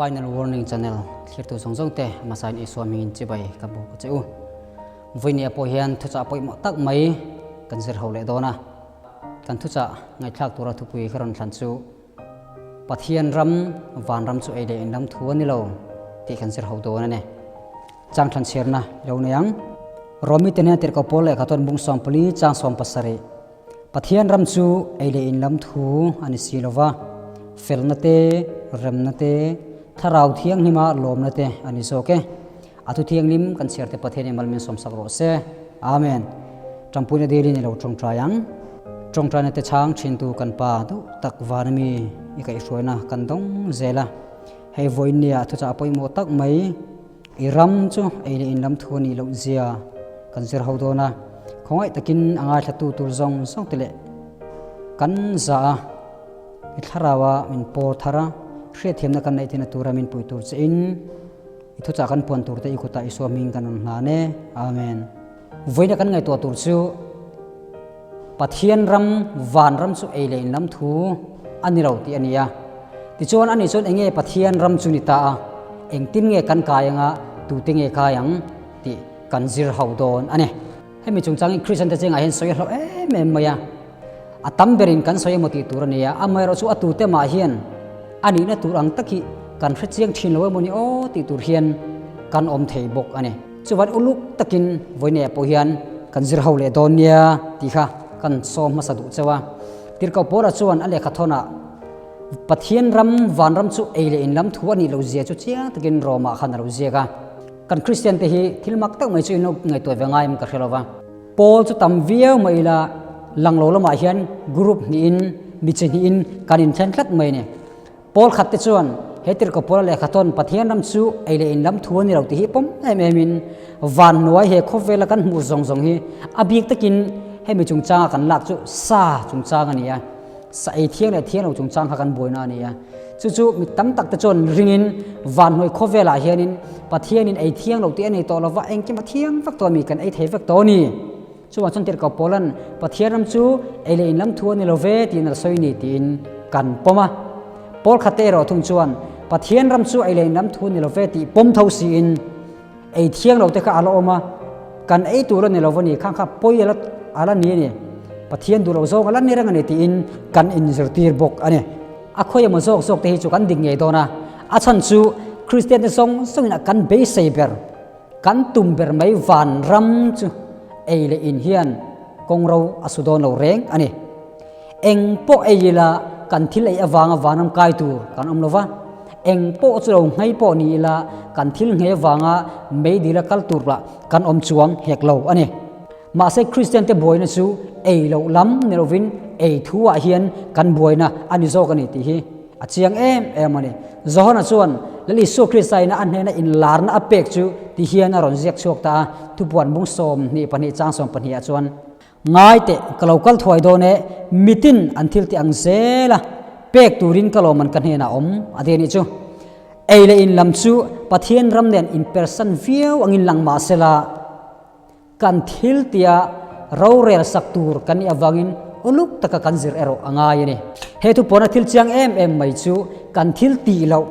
Final Warning Channel thlirtu zawng zawng te hmasain Isua hmingin chibai ka buk a che u. Vawinia pawh hian thuchah pawimawh tak mai kan zir ho leh dawn a. Kan thuchah ngaihthlak tura thupui ka rawn thlan chu Pathian ram, van ram chu ei leh in lam thu a ni lo tih kan zir ho dawn a ni. Chang thlan chhiarna lo nei ang. Romi te hnena tirhkoh pawl lehkha chuan bung 14 chang 70 Pathian ram chu ei leh in lam thu a ni si lo va, felna te, remna te, thlarau thianghlima lawmna te a ni zawk e. A thu thianghlim kan chhiar te Pathian in malmin sawmsak rawh se. Amen. Ṭampuina dilin i lo ṭawngṭai ang. Ṭawngṭaina te chhang ṭhintu kan Pa duh tak vana mi i kaihhruaina kan dawng zel a. Hei vawiin nia thuchah pawimawh tak mai i ram chu ei leh in lam thu a nih loh zia kan zir ho dawn a. Khawngaih takin a ngaithlatu tur zawng zawng te leh kan za a, i thlaraua min pawr thar a, hriatthiamna kan neih theihna tura min pui tur che in, I thuchah kan puan tur te i kutah Isua hming kan rawn hlan e. Amen. Vawiina kan ngaihtuah tur chu Pathian ram, van ram chu ei leh in lam thu a ni lo tih a ni a. Tichuan ani chuan enge Pathian ram chu ni ta a, engtin nge kan kai anga tute nge kai ang tih kan zir ho dawn a ni. Hemi chungchangin Kristian te chengah hian sawi a hlauh em em mai a. A tam berin kan sawi emaw tih tur a ni a, amaherawh chu a tute mah hian a nihna tur ang tak hi kan hre chiang thin lo emaw ni aw tih tur hian kan awm thei bawk a ni. Chuvan uluk takin vawineah pawh hian kan zir ho leh dawn nia tih kha kan sawm hmasa duh cheu a. Tirhkoh Paula chuan a lehkha thawnah Pathian ram, vanram chu ei leh in lam thu a nih loh zia chu chiang takin Rome-ah khan a lo ziak a. Kan Kristian te hi thil mak tak mai chu in lo ngaihtuah ve ngai em ka hre lo va. Pawl chu tam viau mai ila lang lo lamah hian group hnihin mi chi hnihin kan inthen tlat mai a ni. Pawl khat te chuan he tirhkoh pawla lehkha tawn Pathian ram chu ei leh in lam thu a ni lo tih hi pawm em em in van hnuai he khawvela kan hmuh zawng zawng hi a bik takin hemi chungchanga kan lak chu sa chungchang a ni a. Sa ei thiang leh thiang lo chungchang kha kan buaina a ni a. Chu chu mi tam tak te chuan ringin vanhnuai khawvelah hianin Pathianin ei thiang lo tih a nei tawh lova, engkim a thiang vek tawh a mi kan ei thei vek tawh a ni. Chuvang chuan tirhkoh Paula'n Pathian ram chu ei leh in lam thu a ni lo ve tiin a la sawi ni tiin kan pawm a. Paul khat te erawh thung chuan Pathian ram chu ei leh in lam thu a ni lo ve tih pawm tho siin ei thiang lo te kha a la awm a, kan ei tur a ni lo va ni, khang kha pawi a la ni a ni, Pathian duh loh zawng a la ni reng a ni tiin kan inzirtir bawk a ni. A khawi emaw zawk zawk te hi chu kan dik ngei dawn a, a chhan chu Kristian te zawng zawngin a kan beisei ber, kan tum ber mai van ram chu ei leh in hian kawng ro a su dawn lo reng a ni. Eng pawh ei ila kan thil ei avanga vanram kai tur kan awm lo va, eng pawh chu lo nghei pawh ni ila kan thil nghei avanga meidila kal tur lah kan awm chuang hek lo a ni. Mahse Kristian te buaina chu ei loh lam ni lovin ei thu ah hian kan buaina a ni zawk a ni tih hi a chiang em em a ni. Johana chuan Lal Isua Krista ina a hnena inlarna a pek chu ti hian a rawn ziak chhuak ta a, thupuan bung 22 chang 12 ah chuan, Ngai teh, ka lo kal thuai dawn e, mitin an thil tih ang zel a, pek turin ka lawm an ka hnenah awm a ti a nih chu. Ei leh in lam chu Pathian ram nen inpersan viau angin lang mah sela, kan thil tia rorel sak tur kan nih avangin uluk taka kan zir erawh a ngai a ni. He thupawna thil chiang em em mai chu kan thil tih loh,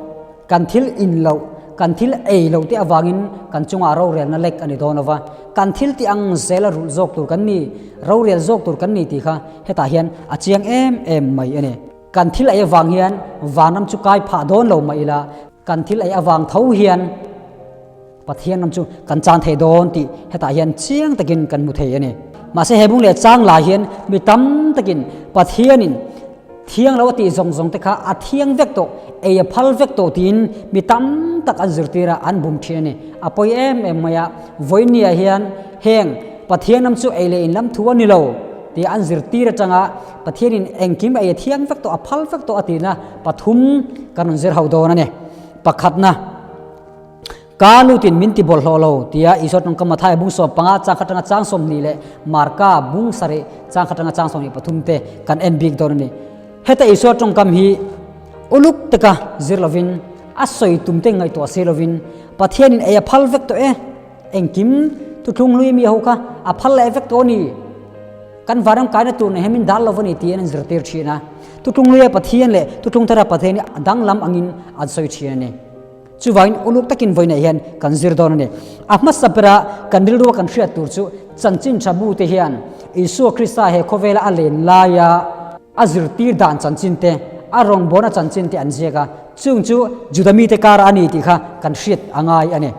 Kan thil in loh, kan thil ei loh te avangin kan chungah rorelna lek a ni dawn lo va, kan thil tih ang zela rulh zawk tur kan ni, rorel zawk tur kan ni tih kha hetah hian a chiang em em mai a ni. Kan thil ei avang hian vanram chu kai phah dawn lo mah ila, kan thil ei avang tho hian Pathian ram chu kan chan thei dawn tih hetah hian chiang takin kan hmu thei a ni. Mahse he bung leh chang lai hian mi tam takin Pathianin thiang lo a tih zawng zawng te kha a thiang vek tawh, ei a phal vek tawh tiin mi tam tak an zirtir a, an bum thin a ni. A pawi em em mai a, vawinia hian heng Pathian ram chu ei leh in lam thu a ni lo tih an zirtir atanga Pathianin engkim ei a thiang vek tawh, a phal vek tawh a tihna pathum kan rawn zir ho dawn a ni. Pakhatna. Ka lutin min ti bawlhhlawh lo, tia Isua tawngka Mathaia bung 15 chang khat atanga chang 20 leh Marka bung 7 chang khat atanga chang 23 te kan en bik dawn a ni. Heta Isua tawngkam hi uluk taka zir lovin, a sawi tum te ngaihtuah si lovin, Pathianin ei a phal vek tawh e, engkim thuthlung hlui mi ho kha a phal leh vek tawh a ni, kan vanram kaina tur nei hi min dal lo a ni tiin an zirtir thin a. Thuthlung hluia Pathian leh thuthlung thara Pathian hi a danglam angin an sawi thin a ni. Chuvangin uluk takin vawi neih hian kan zir dawn a ni. A hmasa bera kan rilrua kan hriat tur chu chanchin tha bu te hian Isua Krista he khawvela a len laia a zirtir dan chanchin te, a rawngbawlna chanchin te an ziak a, chung chu Juda mite karah a ni tih kha kan hriat a ngai a ni.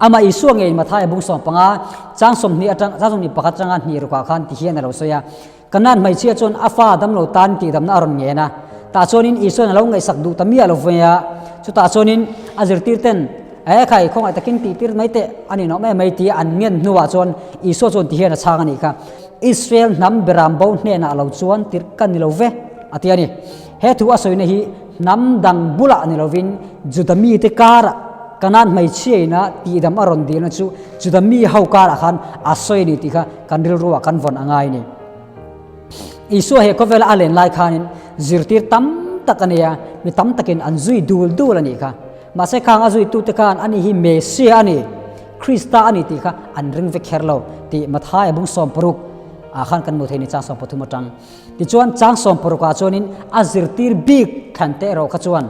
Amah Isua ngeiin Mathaia bung 15, chang 20 atang, chang 21 atanga hnih rukah khan ti hian a lo sawi a, Kanan hmeichhia chuan a fa damlo tan tihdamna a rawn ngen a, tah chuanin Isua'n a lo ngaihsak duh ta miah lo ve a, chutah chuanin a zirtirten, E khai, khawngaih takin tihtir mai teh a ninawm em mai tia an ngen hnuah chuan Isua chuan ti hian a chhang a nih kha, Israel hnam beram bo hnenah lo chuan tirh ka ni lo ve, a ti a ni. He thu a sawina hi hnam dang bulah ni lovin Juda mite karah Kanan hmeichhia ina tihdam a rawn dilna chu Juda mi ho karah khan a sawi a ni tih kha kan rilruah kan vawn a ngai a ni. Isua he khawvela a len lai khanin zirtir tam tak a nei a, mi tam takin an zui dul dul a nih kha. Mahse khang a zuitute khan ani hi Messiah a ni, Krista a ni tih kha an ring vek kher lo tih Mathaia bung 60 ah khan kan hmuh thei a ni chang 13 atang. Tichuan chang 60 ah chuanin a zirtir bik thlan te erawh kha chuan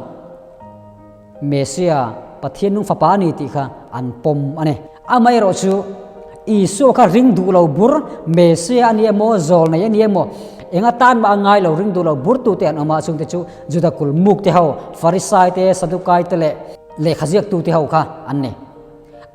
Messiah, Pathian nung fapa a ni tih kha an pawm a ni. Amaherawh chu Isua kha ring duh lo bur, Messiah a ni emaw, zawl nei a ni emaw, eng atan mah a ngai lo ring duh lo bur tute an awm a, chungte chu Juda kulmuk te ho, Farisai te, Sadukai te leh lehkha ziaktu te ho kha an ni.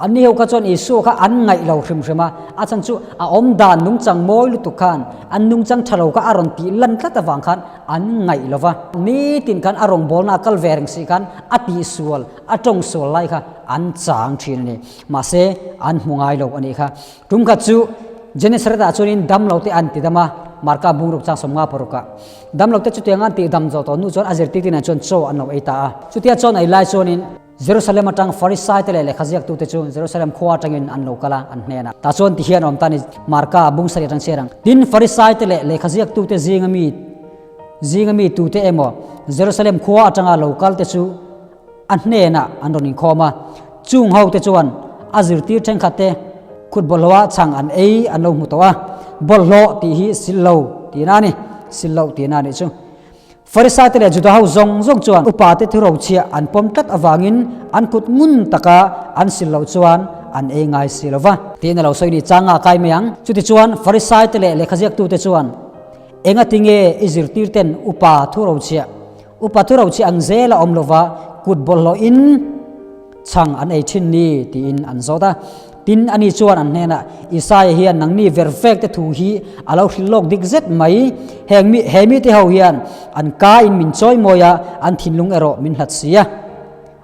Anni ho kha chuan Isua kha an ngaih lo hrim hrim a, a chhan chu a awm dan nungchang mawi lutuk khan an nungchang tha lo kha a rawn tih lan tlat avang khan an ngaih lo va. Nitin khan a rawngbawlna a kal ve reng si khan a tihsual, a tawngsual lai kha an chang thin a ni. Mahse, an hmu ngai lo a nih kha. Tum khat chu Genesaret-ah chuanin damlo te an ti dam a, Marka bungruk chang 56 ah. Damlo te chutianga an tih dam zawh tawh hnu chuan a zirtirtu nen chuan chaw an lo ei ta a. Chutia chaw an ei lai chuanin Jerusalem atang Farisai te leh lehkha ziaktute chu Jerusalem khua atangin an lo kal a, an hnenah. Tah chuan ti hian a awm ta a ni, Marka bung sarih atang chhiar ang. Tin, Farisai te leh lehkha ziaktute zinga mi zinga mi tute emaw Jerusalem khua atanga lo kal te chu a hnenah an rawn inkhawm a. Chung ho te chuan a zirtir thenkhat te khut bawlhhlawh ah chhang an ei an lo hmu tawh a, bawlhhlawh tih hi sil lo tihna a ni, sil loh tihna a nih chu. Farisai te leh Juda ho zawng zawng chuan upa te thurochhiah an pawm tlat avangin an kut ngun taka an sil loh chuan an ei ngai si lo va. Tiin a lo sawi ni chang a kai mai ang. Chutichuan Farisai te leh lehkhaziaktute chuan, Engati nge i zirtirten upa thurochhiah, upa thurochhiah ang zel a awm lo va, kut bawlhhlawhin chhang an ei thin ni? tiin an zawt a. Tin, ani chuan an hnenah, Isaia hian nangni verfek te thu hi a lo hrilh lawk dik zet mai. Heng mi, he mite ho hian an ka in min chawi mawi a, an thinlung erawh min hlat si a.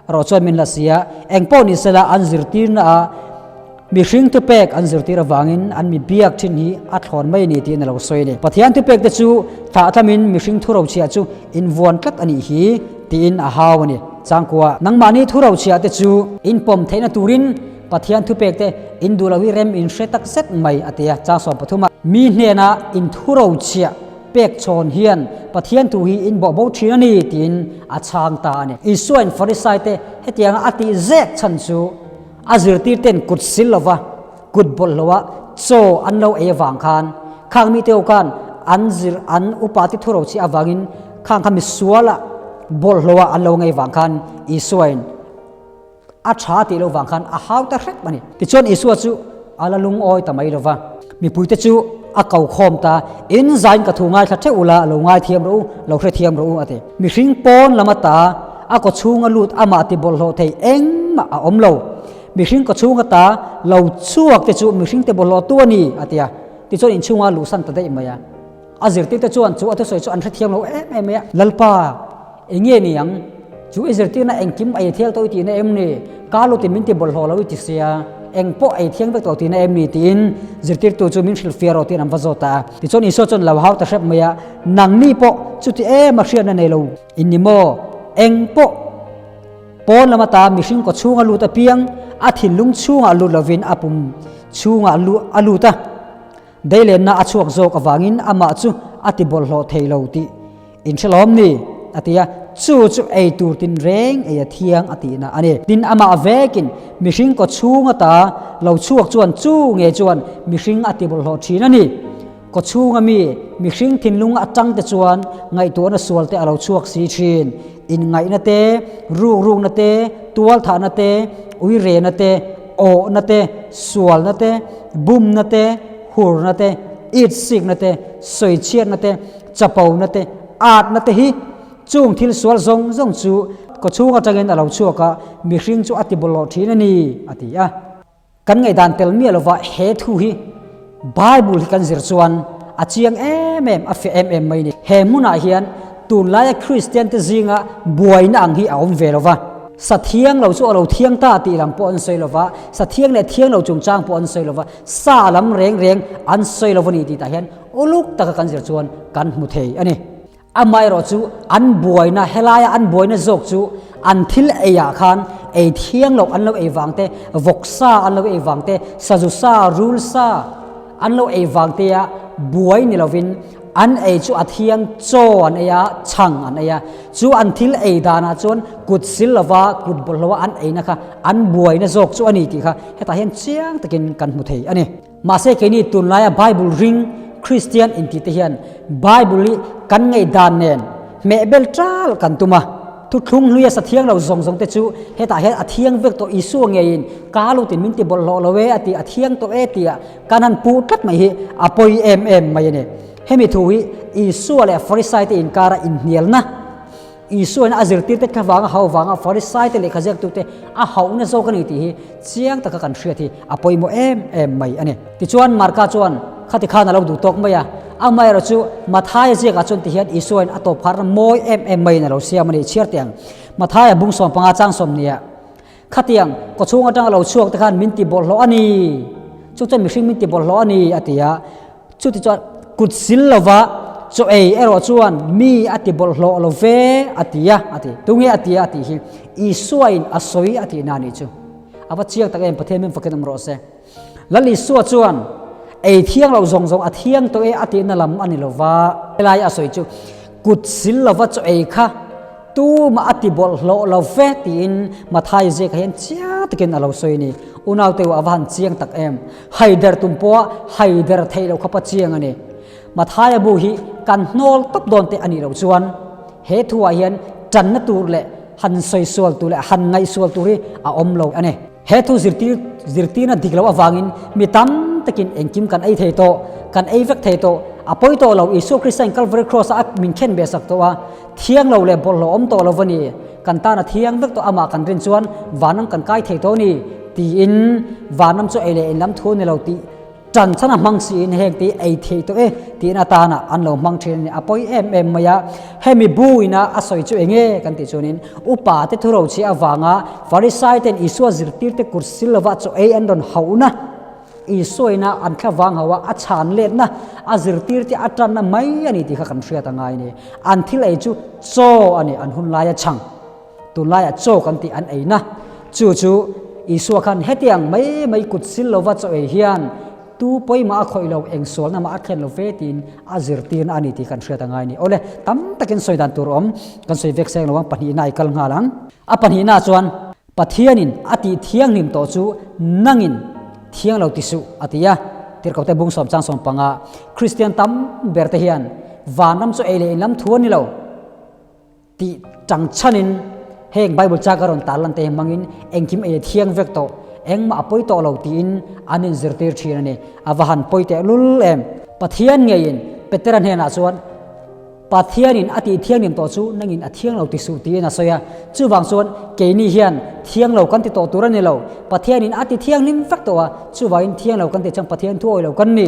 Erawh chuan min hlat si a. Eng pawh ni sela an zirtirna a mihring thupek an zirtir avangin an mi biak thin hi a thlawn mai a ni tiin a lo sawi a ni. Pathian thupek te chu thlahthlamin mihring thurochhiah chu invuan tlat a nih hi tiin a hau a ni. Changkua, nangmahni thurochhiah te chu inpawm theihna turin Pathian thupek te in duh lo hi rem in hre tak zet mai a ti a, chang 13 a. Mi hnena in thurochhiah pek chhawn hian Pathian thu hi in bawh bo thin a ni tiin a chhang ta a ni. Isuain Farisai te hetianga a tih zek chhan chu a zirtir ten kut sil lova kut bawlhhlawha chaw an lo ei avang khan khang mite ho khan an zir an upa te thurochhiah avangin khang kha misuala bawlhhlawha an lo ngei vang khan Isuain A tha tih loh vang khan a hau ta hrep a ni. Tichuan Isua chu a la lungawi ta mai lo va. Mipuite chu a ko khawm ta, In zain ka thu ngaithla theuh ula, lo ngaithiam rawh u, lo hrethiam rawh u, a ti. Mihring pawn lam ata a kaw chhunga lut amah ti bawlhhlawh thei engmah a awm lo. Mihring kaw chhung ata lo chhuak te chu mihring te bawlhhlawh tu a ni, a ti a. Tichuan inchhunga luhsan ta daih mai a. A zirtirte chuan chu a thusawi chu an hrethiam lo em em mai a, Lalpa, eng nge ni ang? Chu i zirtirna engkim ei thial tawh i tihna em ni? Ka lutin min ti bawlhhlawh lo i ti sia, eng pawh ei thiang vek tawh tihna em ni? tiin zirtirtu chu min hrilhfiah rawh tiin an va zawt ta a. Tichuan Isua chuan lo hau ta hrep mai a, Nangni pawh chuti em a hriatna nei lo in ni maw? Eng pawh pawn lam ata mihring kaw chhunga lut apiang a thinlung chhungah lut lovin a pum chhungah a lut a. Deilenna a chhuak zawk avangin amah chu a ti bawlhhlawh thei lo tih inhrelawm ni? a ti a, chu chu ei tur tin reng ei a thiang a tihna a ni. Tin, amah vekin mihring kaw chhung ata lo chhuak chuan chu nge chuan mihring a ti bawlhhlawh thin a ni. Kawchhunga mi, mihring thinlung atang te chuan ngaihtuahna sual te a lo chhuak si thin. Inngaihna te, rukrukna te, tualthahna te, uirena te, awhna te, sualna te, bumna te, hurna te, itsikna te, sawichhiatna te, chapona te, atna te hi chung thil sual zawng zawng chu kawchhung atangin a lo chhuak a, mihring chu a ti bawlhhlawh thin a ni, a ti a. Kan ngaihdan tel miah lova he thu hi Bible hi kan zir chuan a chiang em em, a fiah em em mai a ni. He hmunah hian tunlaia Kristian te zinga buaina ang hi a awm ve lova. Sa thiang lo chu a lo thiang ta tih lam pawh an sawi lova, sa thiang leh thiang lo chungchang pawh an sawi lova, sa lam reng reng an sawi lo a ni tih tah hian uluk taka kan zir chuan kan hmu thei a ni. Amaherawh chu an buaina, helaia an buaina zawk chu an thil eiah khan ei thiang loh an lo ei vang te, vawksa an lo ei vang te, sazu sa, rul sa an lo ei vang tea buai ni lovin an ei chu a thiang chaw an ei a, chhang an ei a. Chu an thil ei danah chuan kut sil lova, kut bawlhhlawha an eina kha an buaina zawk chu a ni tih kha hetah hian chiang takin kan hmu thei a ni. Mahse keini tunlaia Bible ring Kristian intih te hian Bible hi kan ngaihdan nen hmehbel tal kan tum a. Thuthlung hluia sa thiang lo zawng zawng te chu hetah hian a thiang vek tawh Isua ngeiin ka lutin min ti bawlhhlawh lo e a ti a thiang tawh e tia kan han puh tlat mai hi a pawi em em mai a ni. Hemi thu hi Isua leh Farisai te inkara inhnialna Isuain a zirtirte kha vanga hau vanga Farisaite lehkha ziaktute a hauhna zawk a ni tih hi chiang taka kan hriat hi a pawimawh em em mai a ni. Tichuan Marka chuan khati khan a lo duh tawk mai a, amaherawh chu Mathaia ziakah chuan tihian Isuain a tawp harna mawi em em maiin a lo siam a ni. Chhiar teh ang, Mathaia bung 15 chang 20 Khatiang kawchhung atanga lo chhuak te khan min ti bawlhhlawh a ni, chu chuan mihring min ti bawlhhlawh a ni a ti a. Chuti chuan kut sil lova chaw ei erawh chuan mi a ti bawlhhlawh lo ve a ti a, a ti. Tunge a ti a tih hi Isuain a sawi a tihna a nih chu. A va chiang tak em, Pathian min fakin awm rawh se. Lal Isua chuan ei thiang loh zawng zawng a thiang tawh e a tihna lam a ni lova. Helai a sawi chu kut sil lova chaw ei kha Tumah a ti bawlhhlawh lo ve tiin Mathai ziakah hian chiang takin a lo sawi a ni. Unaute u a va han chiang tak em! Haider tum pawha haider theih loh khawpa chiang a ni. Mathaia bu hi kan hnawl tawp dawn teh a nih loh chuan he thuah hian tanna tur leh han sawi sual tur leh han ngaihsual tur hi a awm lo a ni. He thu zirtir zirtirna dik loh avangin mi tam takin engkim kan ei thei tawh, kan ei vek thei tawh, a pawi tawh lo, Isua Krista in Kalvari Cross ah a min khen ve sak tawh a, thiang lo leh bawlhhlawh awm tawh lo va ni, kan tan a thiang vek tawh amah kan rin chuan vanram kan kai thei tawh a ni tiin vanram chu ei leh in lam thu a ni lo tih Ṭan chhan a hmang siin heng te ei theih tawh e tiin atana an lo hmang ṭhin a ni. A pawi em em mai a, hemi bu ina a sawi chu eng nge kan tih chuanin upa te thurochhiah avanga Farisai ten Isua zirtirte kut sil lova chaw ei an rawn hauhna, Isua ina an thla vang hauh a, a chhan letna, a zirtirte a ṭanna mai a ni tih kha kan hriat a ngai a ni. An thil ei chu chaw a ni, an hun laia chhang. Tunlaiah chaw kan tih an eina chu chu Isua khan hetiang mai mai kut sil lova chaw ei hian tu pawimah a khawih lo, eng sualna mah a thlen lo ve tiin a zirtirna a ni tih kan hriat a ngai a ni. Awle, tam takin sawi dan tur awm kan sawi vek seng lo ang, pahnihna i kal nghal ang. A pahnihna chuan Pathianin a tih thianghlim tawh chu nangin thiang lo ti suh a ti a. Tirhkohte bung sawm chang 15 Kristian tam ber te hian vanram chaw ei leh in lam thu a ni lo. Tih chang chhanin heng Bible chak a rawn tar lan te hi hmangin engkim ei a thiang vek tawh, engmah a pawi tawh lo tiin an inzirtir thin a ni. A va han pawi teh lul em! Pathian ngeiin Petera hnenah chuan, Pathianin a tih thianghlim tawh chu nangin a thiang lo ti suh tiin a sawi a. Chuvang chuan keini hian thiang lo kan ti tawh tur a ni lo. Pathianin a ti thianghlim vek tawh a, chuvangin thiang lo kan tih chuan Pathian thu awih lo kan ni.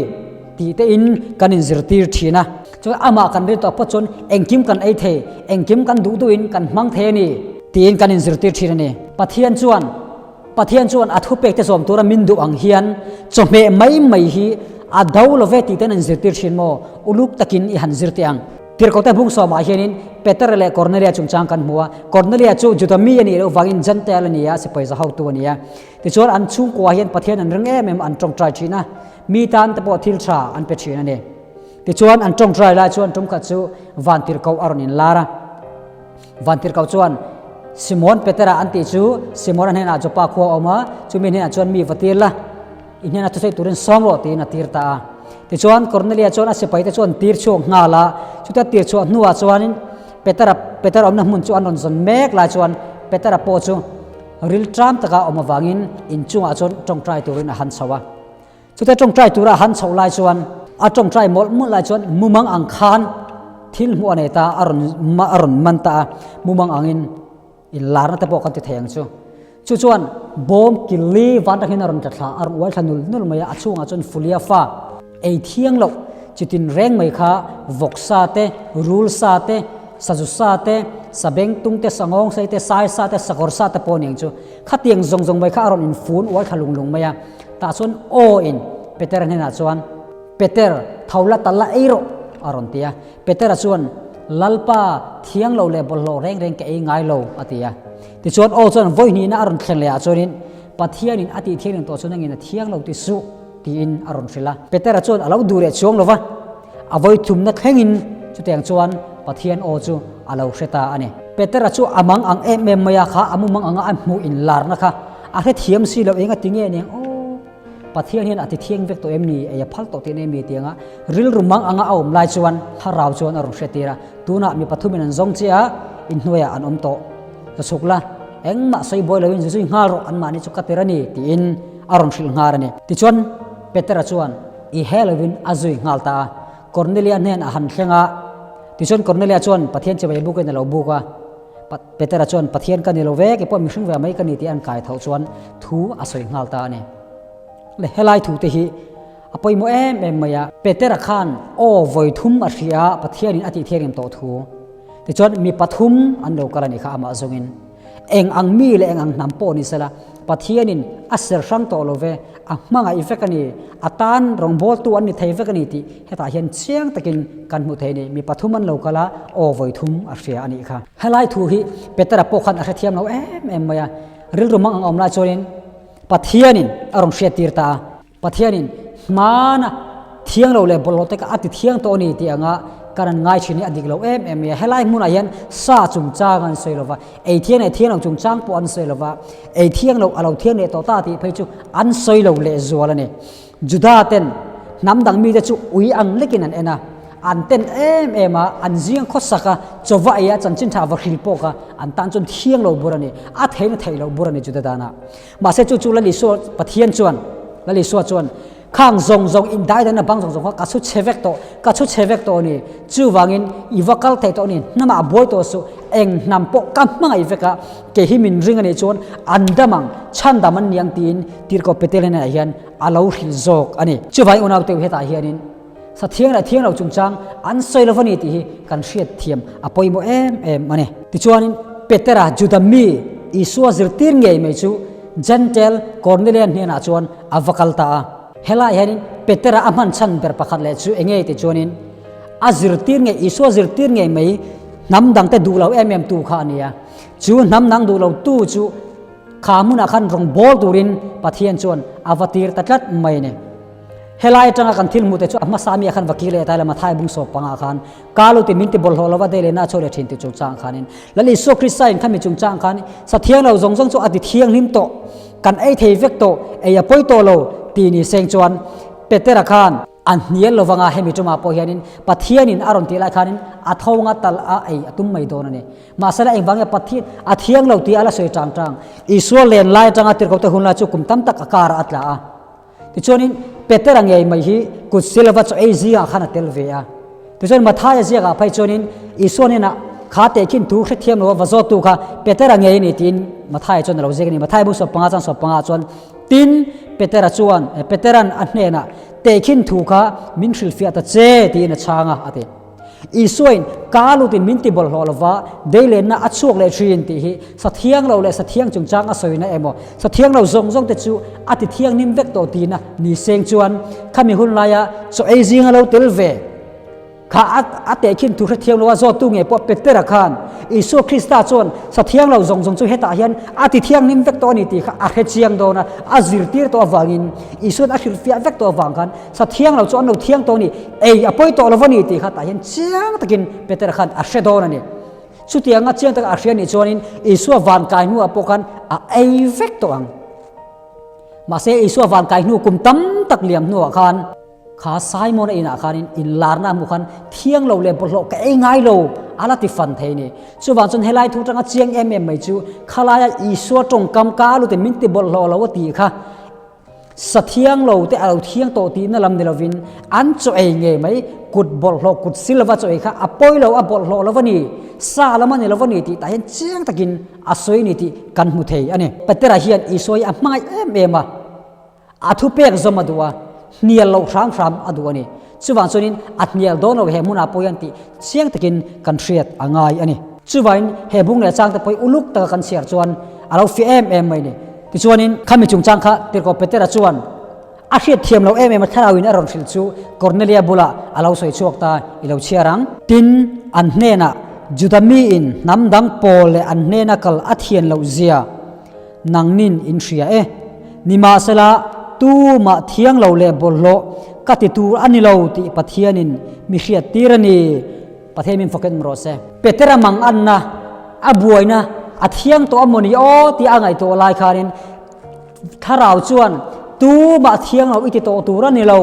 Tih tein kan inzirtir thin a. Chuan amah kan rin tawh pawh chuan engkim kan ei thei, engkim kan duh duhin kan hmang thei a ni. Tiin kan inzirtir thin a ni. Pathian chuan Pathian chuan a thupek te zawm tura min duh ang hian chawhmeh mai mai hi a do lo ve tih te an inzirtir thin maw? Uluk takin i han zir teh ang. Tirhkohte bung sawmah hianin Peter leh Kornelia chungchang kan hmu a. Kornelia chu Juda mi a nih loh vangin Jentail a ni a, sipai za hotu a ni a. Tichuan an chhungkua hian Pathian an ring em em a, an tawngtai thin a. Mi tan te pawh thil tha an pe thin a ni. Tichuan an tawngtai lai chuan tumkhat chu Vantirhkoh a rawn inlar a. Vantirhkoh chuan Simon Petera an tih chu Simona hnenah Joppa khua a awm a, chumi hnenah chuan mi va tir la, i hnena thusawi turin sawm rawh tiin a tir ta a. Tichuan, Kornelia chuan a sipaite chu an tir chhuak nghal a, chutia tir chhuah hnuah chuanin Petera Petera awmna hmun chu an rawn zawn mek lai chuan Petera pawh chu ril ṭam taka awm avangin inchungah chuan ṭawngṭai turin a han chho a. Chutia ṭawngṭai tura a han chhoh lai chuan a ṭawngṭai mawlh mawlh lai chuan mumang ang khan thil hmuh a nei ta a, a rawn a rawn man ta a, mumang angin inlarna te pawh kan ti thei ang chu. Chu chuan bawm killi van takin a rawn tla thla, a rawn uai thla nul nul mai a, a chhungah chuan Fulia fa ei thiang loh chitin reng mai kha vawksa te, rul sa te, sazu sa te, sabeng tung te, sangawng sei te, sai sa te, sakawr sa te pawh a ni ang chu. Khatiang zawng zawng mai kha a rawn infun uai thla lung lung mai a. Tah chuan aw in Petera hnenah chuan, Peter, tho la tal la ei rawh, a rawn ti a. Petera chuan, Lalpa, thiang lo leh bawlhhlawh reng reng ka ei ngai lo, a ti a. Tichuan aw chuan vawi hnihna a rawn thleng leh ah chuanin, Pathianin a tih thiangin tawh chuan nangin a thiang lo ti suh, tiin a rawn hrilh a. Petera chuan a lo duh leh chuang lo va, a vawi thumna thlengin chutiang chuan Pathian aw chu a lo hre ta a ni. Petera chu a mang ang em em mai a, kha a mumang anga a hmuh inlarna kha a hrethiam si lo, eng a ti nge aniang aw, Pathian hian a ti thiang vek tawh em ni, ei a phal tawh tihna em ni tianga rilru mang anga a awm lai chuan thlarau chuan a rawn hretir a, tunah mi pathumin an zawng che a, inhnuaiah an awm tawh. Ka chhuk la, engmah sawi buai loin zuzui nghal rawh anmahni chu ka tir a ni tiin a rawn hrilh nghal a ni. Tichuan Petera chuan i he loin a zui nghal ta a, Kornelia hnen a han thleng a, tichuan Kornelia chuan Pathian chibai bukin a lo buk a, Petera chuan Pathian ka ni lo ve, keipawh mihring ve mai ka ni tih an kai tho chuan thu a sawi nghal ta a ni. Le helai thu te hi a pawimawh em em mai a, Petera khan aw vawi thum a hria a, Pathianin a tih thianghlim tawh thu. Tichuan mi pathum an lo kal a nih kha amah zawngin. Eng ang mi leh eng ang hnam pawh ni sela, Pathianin a ser hrang tawh lo ve, a hmangaih vek a ni, a tan rawngbawltu an ni thei vek a ni tih hetah hian chiang takin kan hmu thei a ni. Mi pathum an lo kal a, aw vawi thum a hria a nih kha. Helai thu hi Petera pawh khan a hrethiam lo em em mai a, rilru mang ang awm lai chuanin Pathianin a rawn hriattir ta a. Pathianin hmana thiang lo leh bawlhhlawh te kha a ti thiang tawh a ni tih anga kan an ngai thin hi a dik lo em em mai a. Helai hmunah hian sa chungchang an sawi lo va, ei thiang leh thiang lo chungchang pawh an sawi lo va, ei thiang lo a lo thiang leh tawh ta tih phei chu an sawi lo leh zual a ni. Juda ten hnam dang mite chu ui ang lekin an en a, an ten em em a, an ziang khawsak a, chawva ei a, chanchin tha va hril pawh kha an tan chuan thiang lo bur a ni, a theihna theih loh bur a ni Juda danah. Mahse chu chu Lal Isua Pathian chuan, Lal Isua chuan, Khang zawng zawng in daidanna bang zawng zawng kha ka chhu chhe vek tawh, ka chhu chhe vek tawh a ni. Chuvangin i va kal thei tawh a ni, hnamah buai tawh suh, eng hnam pawh ka hmangaih vek a, kei hi min ring a nih chuan an dam ang, chhandam an ni ang tiin Tirhkoh Peter hnenah hian a lo hrilh zawk a ni. Chuvangin unaute u hetah hianin sa thiang leh thiang lo chungchang an sawi lo va ni tih hi kan hriat thiam a pawimawh em em a ni. Tichuanin Petera Juda mi Isua zirtir ngei mai chu Gentile Kornelia hnenah chuan a va kal ta a. Helaiah hianin Petera a hman chhan ber pakhat leh chu eng nge ti chuanin a zirtir ngei Isua zirtir ngei mai hnam dangte duh lo em em tu kha a ni a. Chu hnam dang duh lo tu chu kha hmunah khan rawn bawl turin Pathian chuan a va tir ta tlat mai a ni. Helai atanga kan thil hmuh te chu a hmasa mi ah khan vakil leh tai lama Thai bung sawp pangah khan Kalu ti min ti bawlhhlawh lova dei leh na chho leh thin ti chungchang khanin Lal Isua Krista in khami chungchang khan sa thiang lo zawng zawng chu a ti thianghlim tawh kan ei thei vek tawh ei a pawi tawh lo ti ni seng chuan Petera khan a hnial lovanga hemi tumah pawh hianin Pathianin a rawn tih lai khanin a tho nga tal a ei a tum mai dawn a ni. Mahsela engvang nge Pathian a thiang lo tih a la sawi tang tang Isua len lai atanga tirhkohte hun lai chu kum tam tak a karah a tla a. Tichuanin Petera ngei mai hi kut silova chaw ei zingah khan a tel ve a. Tichuan Mathaia ziakah phei chuanin Isua hnenah kha tehkhin thu hrethiam lo va zawttu kha Petera ngei a ni tiin Mathaia chuan a lo ziak a ni. Mathaia bu sawpanga chuan sawpanga chuan tin Petera chuan Peteran a hnenah tehkhin thu kha min hrilhfiah ta che tiin a chhang a, a ti. Isuain ka lutin min ti bawlhhlawh lova deilenna a chhuak leh thin tih hi sathiang lo leh sathiang chungchang a sawina emaw sathiang lo zawng zawng te chu a ti thianghlim vek tawh tihna ni seng chuan khami hun laia chaw ei zinga lo tel ve kha a tehkhin thu hrethiang lo a zawttu nge pawh Petera khan Isua Krista chuan sathiang lo zawng zawng chu hetah hian a ti thianghlim vek tawh a ni tih kha a hrechiang dawn a, a zirtir tawh avangin Isua'n a hrilhfiah vek tawh avang khan Sa thiang lo chu an lo thiang tawh a ni, ei a pawi tawh lo va ni tih kha tah hian chiang takin Petera khan a hre dawn a ni. Chutianga chiang taka a hria nih chuanin Isua van kai hnuah pawh khan a ei vek tawh ang. Mahse Isua van kai hnu kum tam tak liam hnuah khan. Kha Simon-a inah khanin inlarna a hmuh khan thiang lo leh bawlhhlawh ka ei ngai lo a la ti fan thei a ni. Chuvang chuan helai thu tanga chiang em em mai chu khalaia Isua tawngkam ka a lutin min ti bawlhhlawh lo a tih kha sa thiang lo te a lo thiang tawh tihna lam ni lovin an chaw ei ngei mai kut bawlhhlawh kut si lova chaw ei kha a pawi lo a bawlhhlawh lo a ni, sa lam a ni lo a ni tih tah hian chiang takin a sawi a ni tih kan hmu thei a ni. Petera hian Isua hi a hmangaih em em a. A thupek zawm a duh a, hnial loh hram hram a duh a ni. Chuvang chuanin a hnial dawn lo he hmunah pawh hian tih chiang takin kan hriat a ngai a ni. Chuvain he bung leh changte pawh hi uluk taka kan chhiar chuan a lo fiah em em mai a ni. Tichuanin khami chungchang kha Tirhkoh Petera chuan a hriat thiam loh em em a thlarauin a rawn hrilh chu Kornelia bulah a lo sawi chhuak ta i lo chhiar ang. Tin, an hnenah Juda miin hnam dang pawl leh an hnena kal a thian loh zia Nangnin in hria e. Nimahsela, tumah thiang lo leh bawlhhlawh ka ti tur a ni lo tih Pathianin mi hriat tir a ni. Pathian min fawk en rawh se. Petera mang anna, a buaina, a thiang tawh a maw ni aw tih a ngaihtuah lai khanin Thlarau chuan tumah thiang lo i ti tawh tur a ni lo.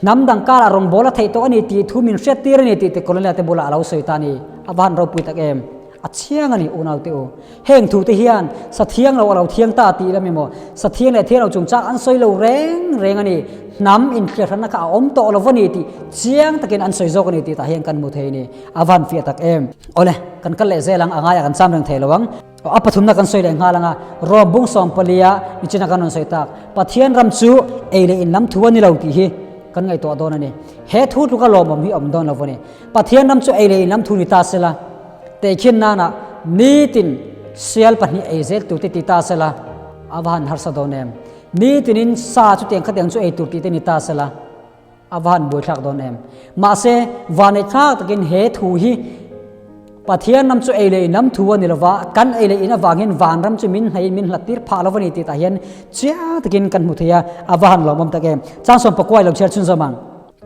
Hnam dang karah rawngbâwl a theih tawh a ni tih thu min hriat tir a ni tih te Colonel te bulah a lo sawi ta a ni. A va han ropui tak em! A chiang a ni unaute u. Heng thu te hian sa thiang lo a lo thiang ta tih lam emaw, sa thiang leh thiang lo chungchang an sawi lo reng reng a ni. Hnam inthliarhranna kha a awm tawh lo va ni tih chiang takin an sawi zawk a ni tih tah hian kan hmu thei a ni. A va han fiah tak em! Awle, kan kal leh zel ang, a ngaiah kan cham reng thei lo ang. A pathumna kan sawi leh nghal ang a, Rom bung sawmpalia nichina kan rawn sawi tak, Pathian ram chu ei leh in lam thu a ni lo tih hi kan ngaihtuah dawn a ni. He thu tluka lawmawm hi awm dawn lo a ni. Pathian ram chu ei leh in lam thu ni ta sela, tehkhin nana nitin sial pahnih ei zel tur te ti ta sela, a va han harsa dawn em? Nitinin sa chutiang khatiang chu ei tur tih te ni ta sela, A va han buaithlak dawn em? Mahse, vanneih thlak takin he thu hi Pathian ram chu ei leh in lam thu a ni lova, kan ei leh in avangin van ram chu min hnaihin min hlat tir phah lo a ni tih tah hian chiang takin kan hmu thei a, a va han lawmawm tak em? Chang sawm pakuai lo chhiar chhunzawm ang.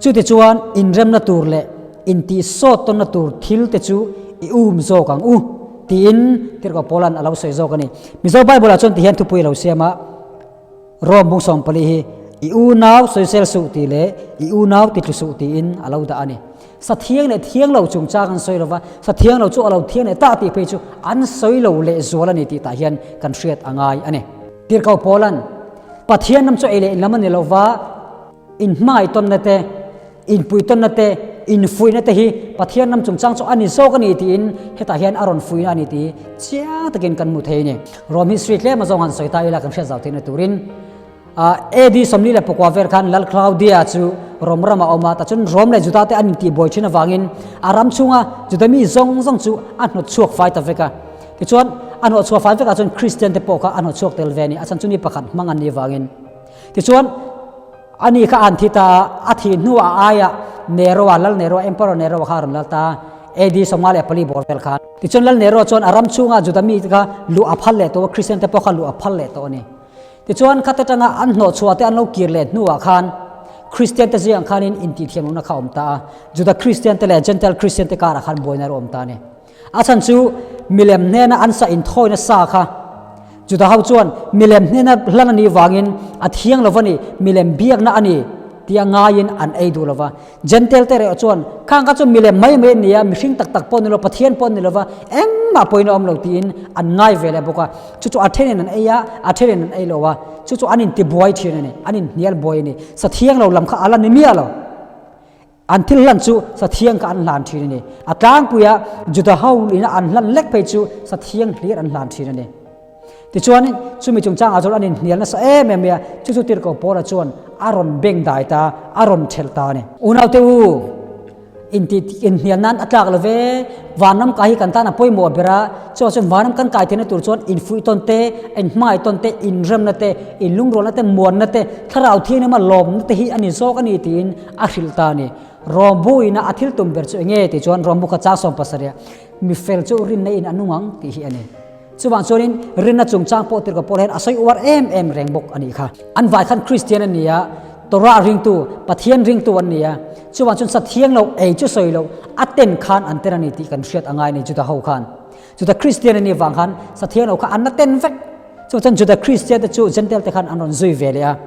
Chutichuan, inremna tur leh intihsawt tawnna tur thil te chu i um zawk ang u, tiin Tirhkoh Paula'n a lo sawi zawk a ni. Mizo Bible-ah chuan tihian thupui a lo siam a. Rom bung 14 hi i unau sawisel suh tih leh i unau titlu suh tiin a lo dah a ni. Sa thiang leh thiang lo chungchang an sawi lova, sa thiang lo chu a lo thiang leh ta tih phei chu an sawi lo leh zual a ni tih tah hian kan hriat a ngai a ni. Tirhkoh Paula'n, Pathian ram chu ei leh in lam a ni lova, Inhmangaihtawnna te, inpuitawnna te, infuihna te hi Pathian ram chungchang chu a ni zawk a ni tiin hetah hian a rawn fuihna a ni tih chiang takin kan hmu thei a ni. Rome history tlem azawng han sawi ta ila kan hriat zau theihna turin AD 49 vel khan Lal Claudia chu Rome ramah a awm a, tah chuan Rome leh Juda te an intihbuai thin avangin a ram chhunga Juda mi zawng zawng chu a hnawt chhuak fai ta vek a. Tichuan a hnawh chhuah fai vekah chuan Kristian te pawh kha a hnawt chhuak tel ve a ni, a chhan chu ni pakhat hmang an nih avangin. Tichuan, ani kha an thi ta a, a thih hnu a aiah Nero-a, Lal Nero, Emperor Nero-a kha a rawn lal ta a, AD 54 bawr vel khan. Tichuan, Lal Nero chuan a ram chhunga Juda mite kha luh a phal leh tawh a, Kristian te pawh kha luh a phal leh tawh a ni. Tichuan, khata tanga an hnawhchhuah te an lo kir leh hnuah khan Kristian te zingah khanin intihthiamlohna kha a awm ta a, Juda Kristian te leh Gentile Kristian te karah khan buaina a awm ta a ni. A chhan chu milem hnena an sa inthawina sa kha Juda ho chuan milem hnena hlan a nih vangin a thiang lo va ni, milem biakna a ni tia ngaiin an ei duh lo va. Jentail te reuh chuan khang kha chu milem mai mai a ni a, mihring tak tak pawh ni lo, Pathian pawh ni lo va, engmah pawhin a awm lo tiin an ngai ve leh bawk a. Chu chu a thenin an ei a, a thenin an ei lo a, chu chu an intibuai thin a ni, an inhnial buai a ni. Sa thiang lo lam kha a la ni miah lo. An thil hlan chu sathiang kha an hlan thin a ni. A tlangpuia Juda ho ina an hlan lek phei chu sathiang hlir an hlan thin a ni. Tichuan, chumi chungchangah chuan an inhnial nasa em em mai a, chu chu Tirhkoh Paula chuan a rawn beng dai ta, a rawn thelh ta a ni. Unaute u, inti inhnial nan a tlak lo ve, vanram kai hi kan tan a pawimawh ber a, chuvang chuan vanram kan kai theihna tur chuan infuih tawn te, inhmangaih tawn te, inremna te, inlungrualna te, muanna te, thlarau thianghlim a lawmna te hi a ni zawk a ni tiin A hrilh ta a ni. Rawmbu ina a thil tum ber chu enge tih chuan rawmbu kha chang 70 ah mi fel chu rinna in a nung ang tih hi a ni. Chuvang chuanin rinna chungchang pawh tirhkoh pawl hian a sawi uar em em reng bawk a nih kha. An vai khan Kristian an ni a, Torah ringtu, Pathian ringtu an ni a. Chuvang chuan sathiang lo ei chu sawi lo a ten khan an ten a ni tih kan hriat a ngai a ni Juda ho khan. Juda Kristian an nih vang khan sathiang lo kha an la ten vek. Chuvang chuan Juda Kristian te chu Jentail te khan an rawn zui ve leh a.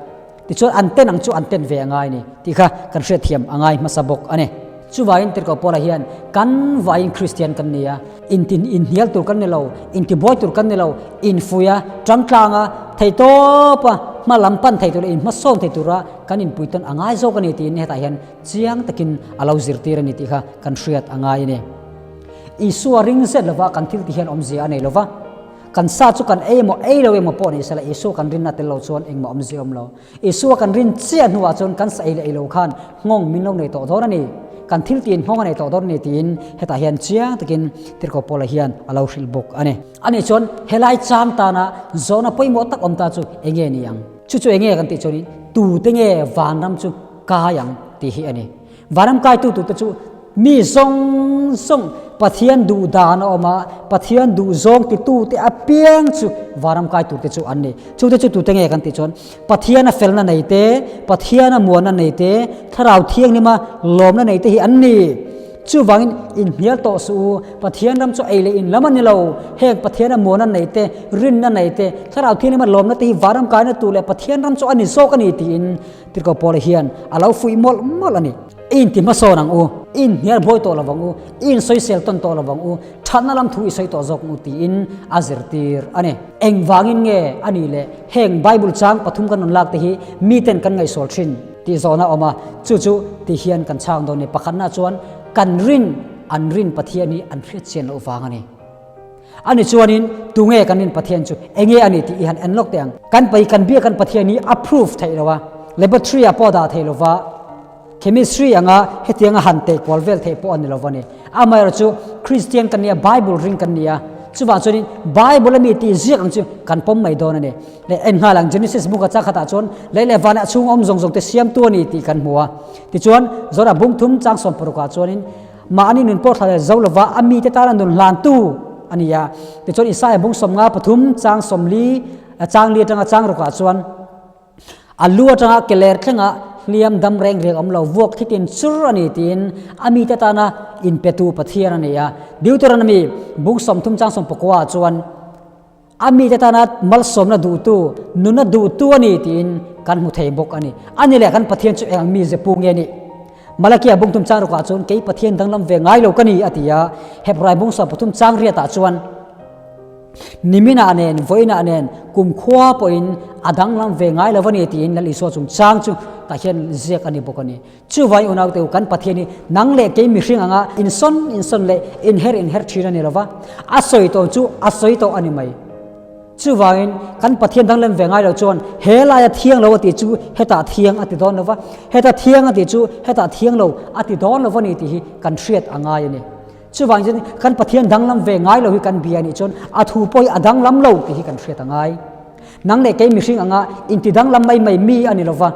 Tichuan an ten ang chu an ten ve a ngai a ni tih kha kan hriatthiam a ngai hmasa bawk a ni. Chuvangin Tirhkoh Paula hian kan vaiin Kristian kan ni a, inti inhnial tur kan ni lo, intibuai tur kan ni lo, infuih a, tangtlang a, theitawp a, hma lam pan thei tur leh inhmasawn thei tura kan inpuitawn a ngai zawk a ni tiin hetah hian chiang takin a lo zirtir a ni tih kha kan hriat a ngai a ni. Isua ring zet lova kan thil ti hian awmzia a nei lova, kan sa chu kan ei emaw ei lo emaw pawh ni sela Isua kan rinna tel lo chuan engmah awmzia a awm lo. Isua kan rin chiah hnuah chuan kan sa ei leh ei lo khan nghawng min lo nei tawh dawn a ni, kan thil tiin nghawng a nei tawh dawn a ni tiin hetah hian chiang takin Tirhkoh Paula hian a lo hrilh bawk a ni. Ani chuan helai chang tana zawhna pawimawh tak awm ta chu enge ni ang? Chu chu enge kan tih chuanin tute nge vanram chu kai ang tih hi a ni. Vanram kaitu tute chu mi zawng zawng Pathian duh dan a awm a, Pathian duh zawng titute apiang chu vanram kai turte chu an ni. Chute chu tute nge kan tih chuan Pathiana felna nei te, Pathiana muanna nei te, Thlarau Thianghlima lawmna nei te hi an ni. Chuvangin inhnial tawh suh u, Pathian ram chu ei leh in lam a ni lo. Heng Pathiana muanna nei te, rinna nei te, Thlarau Thianghlima lawmna te hi vanram kaina tur leh Pathian ram chu a ni zawk a ni tiin Tirhkoh Paula hian a lo fuih mawlh mawlh a ni. I inti hmasawn ang u, i inhnial buai tawh lovang u, i insawisel tawn tawh lovang u, thatna lam thu i sawi tawh zawk ang u tiin a zirtir a ni. Engvangin nge a nih leh heng Bible chang pathum kan rawn lak te hi miten kan ngaihsual thin tih zawhna a awm a, chu chu ti hian kan chhang dawn a ni. Pakhatna chuan kan rin an rin Pathian hi an hriatchian loh vang a ni. Ani chuanin tunge kan rin Pathian chu enge a ni tih i han en lawk teh ang. Kan pai kan biak kan Pathian hi a proof theih lo a, laboratory ah pawh dah theih lo va, chemistry anga hetianga han teh kual vel theih pawh a ni lo va ni. Amaherawhchu chu Christian kan nia, Bible ring kan nia, chuvang chuanin Bible a mi tih ziak ang chu kan pawm mai dawn a ni. Leh en nghal ang Genesis book a chang khatah chuan lei leh van ah chhung awm zawng zawng te siamtu a ni tih kan hmu a. Tichuan Zora bung thum chang 16 ah chuanin Mahni nun pawh thla leh zo lova a mite tana nun hlantu a ni a. Tichuan Isaia bung 53 chang 40 chang li atanga chang rukah chuan a lu atanga ke ler thlenga hliam dam reng reng awm lo vuak thitin chur a ni tiin a mite tana inpetu Pathian a ni a. Deuteronomy bung 30 chang 19 ah chuan A mite tana malsawmna duhtu, nunna duhtu a ni tiin kan hmu thei bawk a ni. A ni leh kan Pathian chu eng mi ze pu nge nih? Malakia bungthum chang rukah chuan kei Pathian danglam ve ngai lo ka ni a ti a, Hebrai bung 13 chang riatah chuan niminah nen vawiinah nen kumkhua pawhin a danglam ve ngai lo a ni tiin Lal Isua chungchang chu tah hian ziak a ni bawk a ni. Chuvai unaute u, kan Pathian hi nang leh kei mihring anga insawn insawn leh inher inher thin a ni lo va, a sawi tawh chu a sawi tawh a ni mai. Chuvangin kan Pathian danglam ve ngai lo chuan he laia thiang lo a tih chu hetah thiang a ti dawn lo va, heta thiang a tih chu hetah thiang lo a ti dawn lo va ni tih hi kan hriat a ngai a ni. Chuvangin chuan kan Pathian danglam ve ngai lo hi kan bia a nih chuan a thu pawh hi a danglam lo tih hi kan hriat a ngai. Nang leh kei mihring anga inti danglam mai mai mi a ni lo va.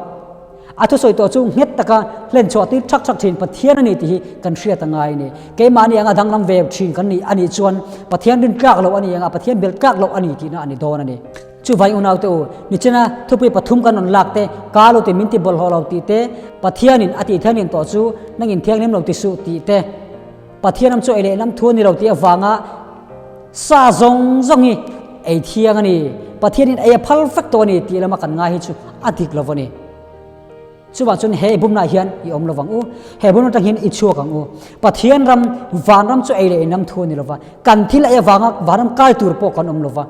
A thusawi tawh chu nghet taka hlen chhuah tir thak thak thin Pathian a ni tih hi kan hriat a ngai a ni. Keimahni anga danglam ve thin kan nih a nih chuan Pathian rin tlak loh a ni anga Pathian bel tlak loh a ni tihna a ni dawn a ni. Chuvai unaute u, nichina thupui pathum kan rawn lak te, ka lo ti min ti bawlhhlawh lo tih te, Pathianin a tih thianghlim tawh chu nangin thianghlim lo ti suh tih te, Pathian ram chu ei leh lam thu a ni lo tih avanga sa zawng zawng hi ei thiang a ni. Pathianin ei a phal vek tawh a ni tih lama kan ngai hi chu a dik lo a ni. Chuvang chuan he bumnaah hian i awm lovang u, he bumna atang hian i chhuak ang u. Pathian ram, vanram chu ei leh in lam thu a ni lova, kan thil ei avanga vanram kai tur pawh kan awm lova.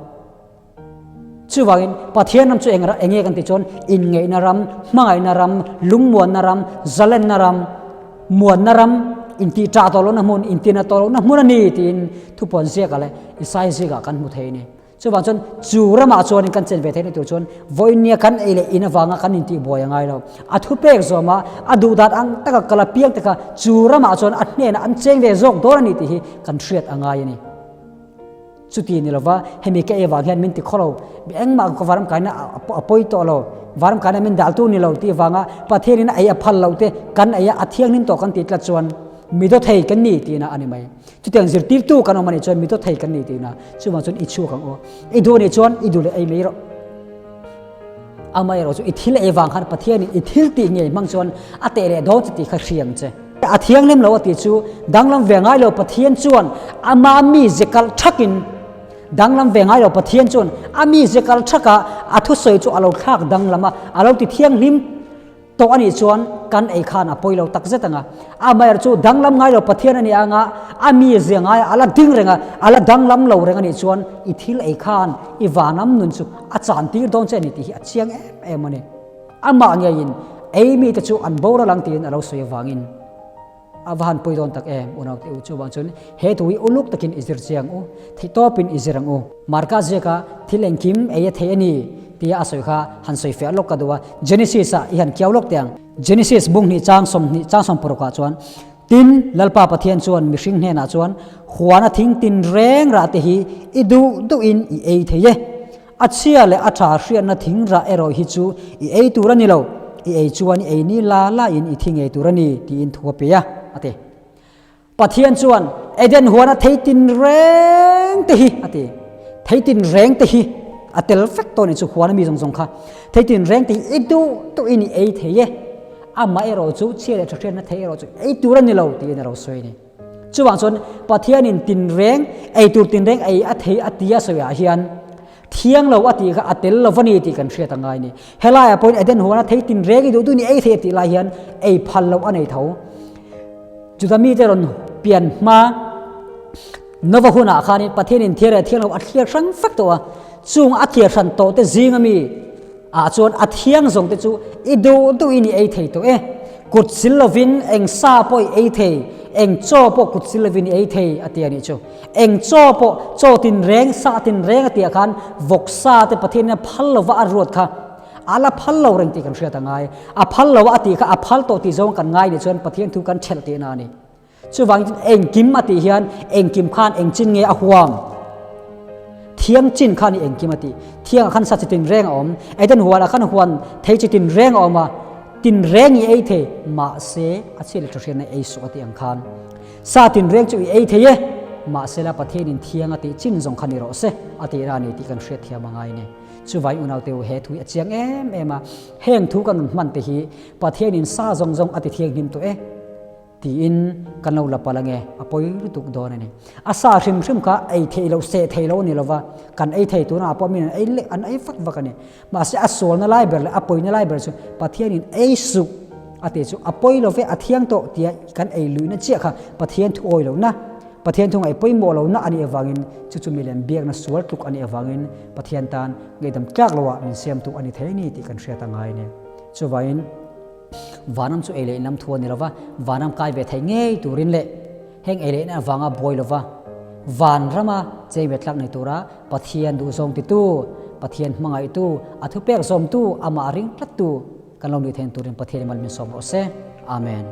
Chuvangin Pathian ram chu eng enge kan tih chuan inngeihna ram, hmangaihna ram, lungmuanna ram, zalenna ram, muanna ram, intih ṭah tawh lohna hmun, intina tawh lohna hmun a ni tiin thupuan ziakah leh Isaiah ziakah kan hmu thei a ni. Chuvang chuan chu ramah chuanin kan chen ve theihna tur chuan vawinia kan ei leh in avanga kan intih buai a ngai lo. A thupek zawma a duhdan ang taka kal a piang taka chu ramah chuan a hnenah an cheng ve zawk dawn a ni tih hi kan hriat a ngai a ni. Chuti ni lova hemi ka ei avang hian min ti khaw lo, mi engmah ka varam kaina a pawi tawh lo, varam kaina min dal tu ni lo tih avanga Pathianin a ei a phal lo te kan ei a, a thianghlim tawh kan tih tlat chuan mi daw thei kan ni tihna a ni mai. Chutiang zirtirtu kan awm a nih chuan mi daw thei kan ni tihna, chuvang chuan i chhuak ang aw. I duh a nih chuan i duh leh ei mai rawh. Amaherawh chu i thil ei vang khan Pathianin i thil tih ngei hmang chuan a teh leh dawn che tih kha hria ang che. A thianghlim lo a tih chu danglam ve ngai lo Pathian chuan ama mi ze kalh thakin. Danglam ve ngai lo Pathian chuan a mizia kal thaka a thusawi chu a lo thlak danglam a, a lo ti thianghlim tawh a nih chuan kan ei khan a pawi lo tak zet ang a. Amaherawhchu chu danglam ngai lo Pathian a nih anga a mizia ngaia a la ding reng a, a la danglam lo reng a nih chuan i thil ei khan i vanam nun chu a chan tir dawn che a ni tih hi a chiang em em a ni. Amah ngeiin ei mite chu an boral ang tiin a lo sawi avangin a va han pawi dawn tak em unau te u. Chuvang chuan he thu hi uluk takin i zir chiang u, theihtawpin i zir ang u. Marka ziaka thil engkim ei a thei a ni tia a sawi kha han sawi fiah lawk ka duh a, Genesis ah i han kiau lawk teh ang. Genesis bung hnih chang 20 chang 60 ah chuan, Tin, Lalpa Pathian chuan mihring hnenah chuan, Huana thing tin reng rah te hi i duh duhin i ei thei e. A chhia leh a tha hriatna thing rah erawh hi chu i ei tur a ni lo, i ei chuan i ei ni la la in i thi ngei tur a ni, tiin thu a pe a, a ti. Pathian chuan Eden huana thei tin reng te hi, a ti. Thei tin reng te hi a tel vek tawh a ni chu huana mi zawng zawng kha. Thei tin reng te hi i duh duhin i ei thei e, amah erawh chu chhia leh tha hriatna thei erawh chu ei tur a ni lo, tiin a lo sawi a ni. Chuvang chuan Pathianin tinreng, ei tur tinreng ei a thei a tia sawiah hian thiang lo a tih kha a tel lo va ni tih kan hriat a ngai a ni. Helaiah pawhin Eden huana thei tinreng i duh duh ni ei thei a tih lai hian ei phal loh a nei tho. Juda mite rawn pian hma Nova hunah khanin Pathianin thiar leh thiang lo a thliar hrang vek tawh a, chung a thliar hran tawh te zinga mi Ah chuan a thiang zawng te chu i duh duhin i ei thei tawh e. Kut sil lovin eng sa pawh i ei thei, eng chaw pawh kut sil lovin i ei thei a ti a nih chu. Eng chaw pawh, chaw tinreng, sa tinreng a tihah khan vawk sa te Pathianin a phal lova a ruat kha a la phal lo reng tih kan hriat a ngai. A phal lo a tih kha a phal tawh tih zawng kan ngai nih chuan Pathian thu kan thelh tihna a ni. Chuvangin engkim a tih hian engkim khan engchin nge a huam? Thiang chin khan i engkim a tih. Thiangah khan sa chi tin reng a awm. Eden huanah khan huan thei chi tin reng a awm a, tin reng i ei thei, mahse a chhiat leh thahriatna ei suh a tih ang khan. Sa tin reng chu i ei thei e, mahse la Pathianin thiang a tih chin zawng kha ni rawh se a tih ra ni tih kan hriatthiam a ngai a ni. Chuvangin unaute u he thu hi a chiang em em a, heng thu kan rawn hman te hi Pathianin sa zawng zawng a ti thianghlim tawh e. Tiin kan lo la palh ange, a pawi lutuk dawn a ni. A sa hrim hrim kha ei theih loh, seh theih loh a ni lova, kan ei thei tunah pawh min an ei leh an ei vak vak a ni. Mahse a sualna lai ber leh a pawina lai ber chu Pathianin ei suh a tih chu a pawi lo ve, a thiang tawh tia kan ei luihna chiah kha Pathian thu awi lohna, Pathian thu ngaih pawimawh lohna a nih avangin chu chu milem biakna sual tluk a nih avangin Pathian tan ngaihdam tlak loah min siamtu a ni thei a ni tih kan hriat a ngai a ni. Chuvangin. Vanram chu ei leh in lam thu a ni lova, vanram kai ve thei ngei turin leh heng ei leh in avanga buai lova vanrama chei ve tlak nei tura Pathian duhzawng titu, Pathian hmangaihtu, a thupek zawmtu, amah ring tlattu kan lo nih theih turin Pathian i mal min sawm rawh se. Amen.